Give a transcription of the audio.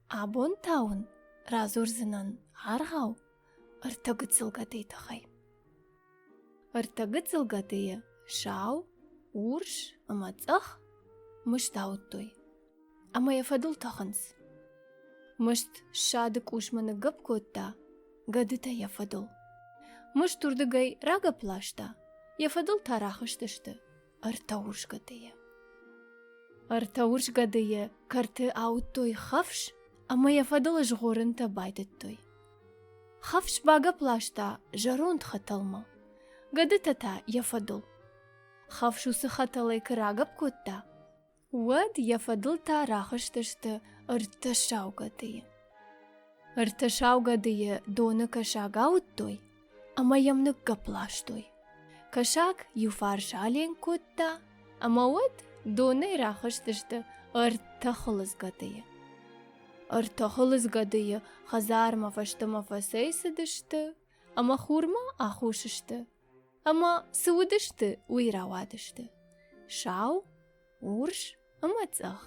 Абон та уын радзурдзынӕн аргъау ӕртӕ гыццыл гӕдыйы тыххӕй. Ӕртӕ гыццыл гӕдыйы сау, урс ӕмӕ цъӕх мыст ауыдтой ӕмӕ йӕ фӕдыл тӕхынц. Мыст ссады къусмӕ ныггӕпп кодта, гӕдытӕ йӕ фӕдыл. Мыст уырдыгӕй рагӕпп ласта, йӕ фӕдыл та рахызтысты ӕртӕ урс гӕдыйы. Ӕртӕ урс гӕдыйы кӕрты ауыдтой хӕфс ӕмӕ йӕ фӕдыл згъорынтӕ байдыдтой. Хӕфс багӕпп ласта зӕронд хӕтӕлмӕ, гӕдытӕ та йӕ фӕдыл. Хӕфс уыцы хӕтӕлӕй куы рагӕпп кодта, уӕд йӕ фӕдыл та рахызтысты ӕртӕ сау гӕдыйы. Ӕртӕ сау гӕдыйы доны кӕсаг ауыдтой ӕмӕ йӕм ныггӕпп ластой. Кӕсаг иу фарс аленк кодта ӕмӕ уӕд донӕй рахызтысты ӕртӕ хуылыдз гӕдыйы. Ӕртӕ хуылыдз гӕдыйы хӕдзармӕ фӕстӕмӕ фӕцӕйцыдысты ӕмӕ хурмӕ ахус сты. Ӕмӕ цы уыдысты, уый рауадысты. Сау, урс ӕмӕ цъӕх.